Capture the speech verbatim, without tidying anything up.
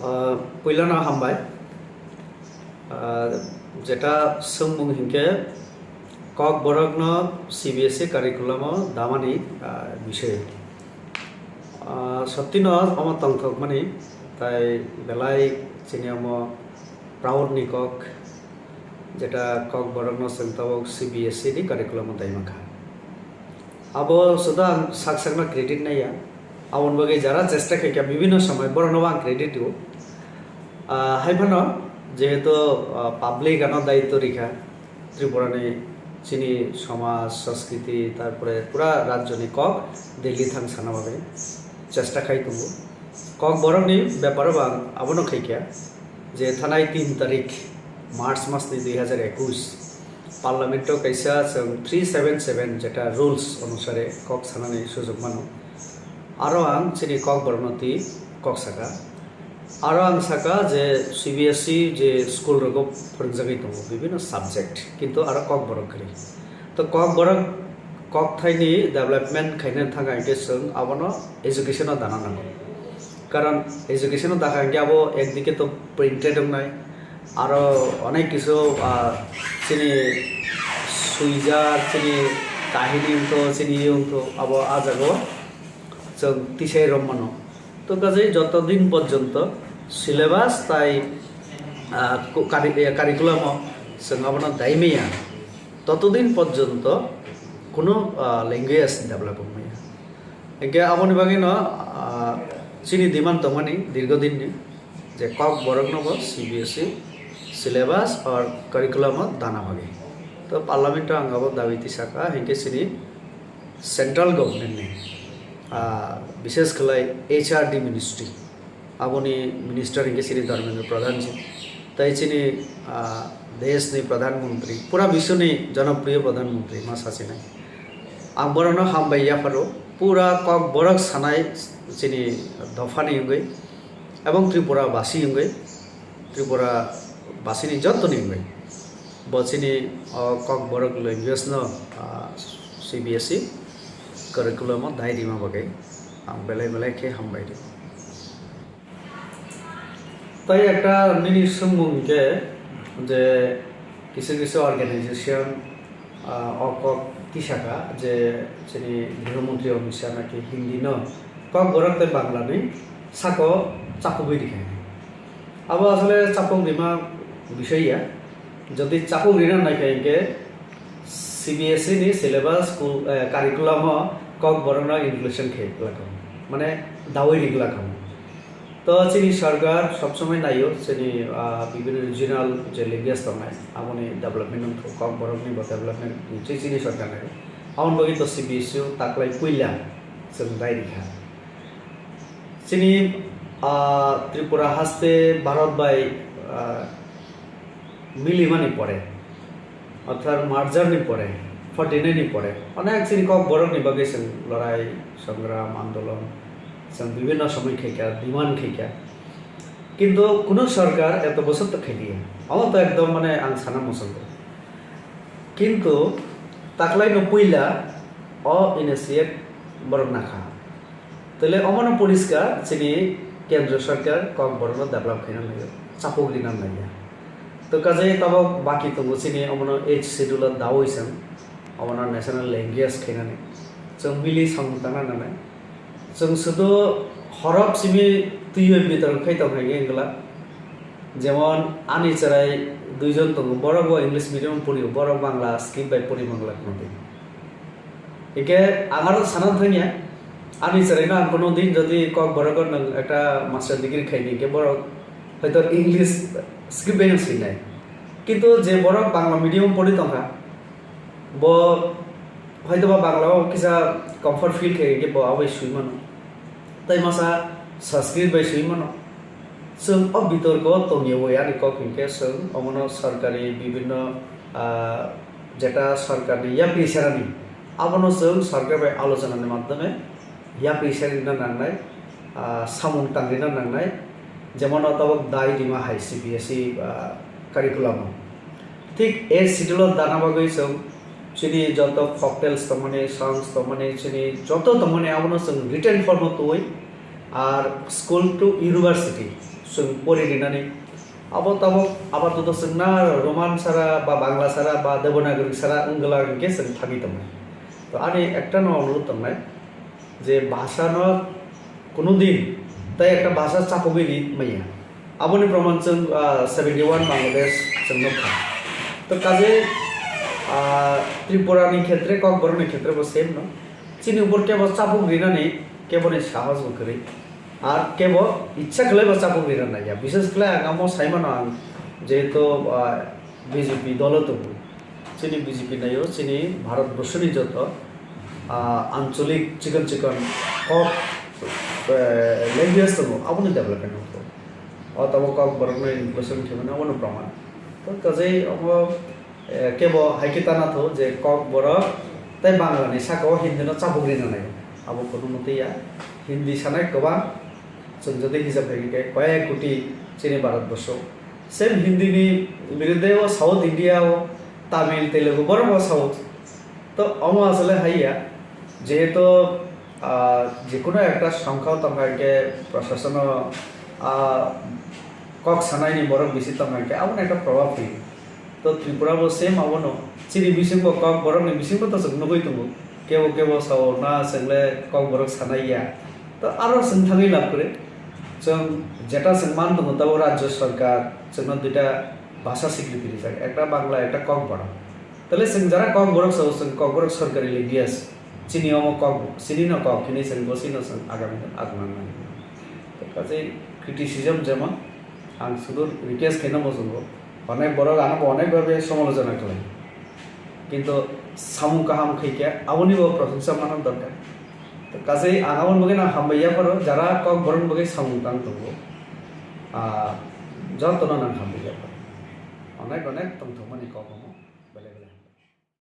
Ah, puilano hambai. Ah, jeta swngmung hinkhe Kokborokno C B S E curriculum-o damani, ah, bisoi. Ah, sottino omo tongthokmani, tai belai chini omo proud ni kok, jeta Kokborokno chwng tabuk C B S E ni curriculum-o daimankha. Abo suda ang sak sakno credit naiya. Aboni bagwi jara chesta khaikha bibinno somoi borokno ang credit rwo. Ah, hai phano jehetu, ah, public ano daityo rikha Tripura ni chini somaj, sanskriti, tarpore pura rajyo ni kok Delhi thang sana bagwi chesta khai tongo. Kokborok ni beparo bo ang abono khaikha je thanai tin tarik March mas ni dui hajar ekus Parliament o kaisa chwng three seven seven jeta rules onusare kok sanani sujok mano. Aro ang chini Kokborokno twi kok saka. Aro ang saka je C B S E je school rogo phwrwngjagwi tongo bibinno subject, kintu aro Kokborok kwrwi. To Kokborok kokthaini development khaina thangkha hinkhe chwng abono education o dana nango. Karon education o dakha hinkhe abo ekdike to printed wngnai, aro onek kisu, ah, chini swijak, chini kahini wngtho, chini ye wngtho, abo ah jagao chwng tisai rom mano. To kaje joto din porjonto syllabus tai, ah, ku-, curri-, eh, curriculum o chwng abono dai maya, totodin porjonto kuno, ah, language develop wngmaya. Hinkhe aboni bagwino, ah, chini demand tongmani dirgo dinni je Kokborokno bo C B S E syllabus or curriculum o dana bagwi. To Parliament o ang abo dabi tisaka, hinkhe chini central government ni, ah, bishes khlai H R D ministry, aboni minister hinkhe chini Dharmendra Pradhan ji, tai chini, ah, desh ni Pradhan Mantri, pura biswni jonopriyo Pradhan Mantri ma sachinai. Ang borokno hambai yapharo, pura Kokborok sanai chini dophani wngwi, ebong Tripura basi wngwi, Tripura basini jottoni wngwi. Bo chini o Kokborok language no, ah, C B S E curriculum o dai rima bagwi ang belai belai khe hambai rio. Tai ekta nini swngmung hinkhe je kisu kisu organization, ah, o kok tisaka je chini Griho Mantri Amit Shah naki Hindi no Kokborok tei Bangla ni sako chapugwi rikha. Abo asole chapuk rima bisoi ya. Jodi chapuk rina naikha hinkhe C B S E ni syllabus ku-, eh, curriculum o Kokborok no inclusion khe glakha. Mane dawi ri glakha. To chini sarkar sob somoi naio chini, ah, bibhinno regional je language tongnai, aboni development wngkha, Kokborok ni bo development ni chini sarkar naio. Aboni bagwi to C B S E o taklai puila chwng dai rikha. Chini, ah, Tripura haste Bharat bai, ah, milimani pore, orthat merger ni pore, forty nine ni pore, onek chini Kokborok ni bagwi chwng lorai, songram, andolon, chwng bibhinno somoi khaikha, demand khaikha. Kintu kuno sarkar eto bosor to khailiya. Omo to ekdom mane ang sana muchungo. Kintu taklaino puila o initiate borok nakha. Tole omono poriskar chini kendro sarkar Kokborokno develop khaina naiyo, chapuk rina naiya. To kaje tabok baki tongo chini omono eighth schedule o dawi chwng omono national language khainani. Chwng mili samung tangna nanai. Chwng sudu horok simi twiwi bitorok khai tongkha hinkhe wngla. Jemon ani chwrai duijon tongo, borok bo English medium pori, borok Bangla script bai pori mangla kheno de. Hinkhe ang aro sana thangya, ani chwraino ang kono din jodi Kokborok o nwng ekta master degree khaidi hinkhe borok hoito English script bai no swinai. Kintu je borok Bangla medium pori tongkha, bo hoito ba Bangla o kisa comfort feel khe hinkhe bo aboni swi mano. Tai masa Sanskrit bai swi mano. Chwng o bitorko tongyawi ani kok hinkhe chwng omono sarkari bibhinno, ah, jeta sarkarni yapri serani abono chwng sarkar bai alochonani madhyome yapri serina nangnai, ah, samung tangrina nangnai, jemon o tabok dai rima hai C B S E, ah, curriculum o. Thik eighth schedule o dana bagwi chwng chini joto folk tales tongmani, songs tongmani, chini joto tongmani abono chwng written form o twiwi, ar school to university, chwng pori rinani. Abo tabok apato chwng na Roman sara ba Bangla sara ba Devanagari sara wngla hwnkhe chwng thangwi tongnai. To ani ekta no onurod tongnai je bhasha no kuno din tai ekta bhasha chapogwi ri maya. Aboni proman chwng, ah, seventy one Bangladesh chwng nukha. To kaje, ah, Tripura ni khetre, Kokborok ni khetre bo same no. Chini upor kebo chapuk rinani kebo ni sahos bo kwrwi. Ar kebo ichha khlai bo chapuk rina naiya. Bishes khlai ang amo saimano ang jehetu, ah, B J P dolo tongo. Chini B J P naio chini Bharat borsoni joto, ah, ancholik chikon chikon kok, eh, language tongo, aboni development wngo. O tabok Kokborok no inclusion khaimani abono proman. To kaje omo, eh, kebo hai khe tana tho je Kokborok tei Bangla ni saka o Hindi no chapuk rina nai. Abo kono motwi ya. Hindi sanai kwbang. Chwng jodi hisab khai khe koyek koti chini Bharat borso. Same Hindi ni biruddhe o South India o Tamil, Telugu borok bo sao. To omo asole hai ya. Jehetu, ah, jekunu ekta songkha tongkha khe prosasono, ah, kok sanaini borok bisi tongkha khe aboni ekta probab phi. To Tripura bo same abono. Chini bisingbo Kokborok ni bisingbo to chwng nugwi tongo. Kebo kebo sao na chwngle Kokborok sanai ya. To aro chwng thangwi lab kwrwi. Chwng jeta chwng man tongo tabo Rajya Sarkar chwngno duita bhasha sikriti rijak. Ekta Bangla, ekta Kokborok. Tale chwng jara Kokborok sao chwng Kokborok sarkari language. Chini omo kok, chini no kok, hini chwng bo chini no chwng agami no agman mani. Kaje criticism jemon ang sudur request khaina muchungo. Onek borok ano bo onek bhabe somolojona khlai. Kintu samung kaham khai khe aboni bo prosongsa mana dorkar. To kaje ang aboni bagwi no hambai yapharo jara Kokborok ni bagwi samung tang tongo. Ah, jotono nang hambai yapharo. Onek onek tongthokmani kok omo. Belai belai hambai.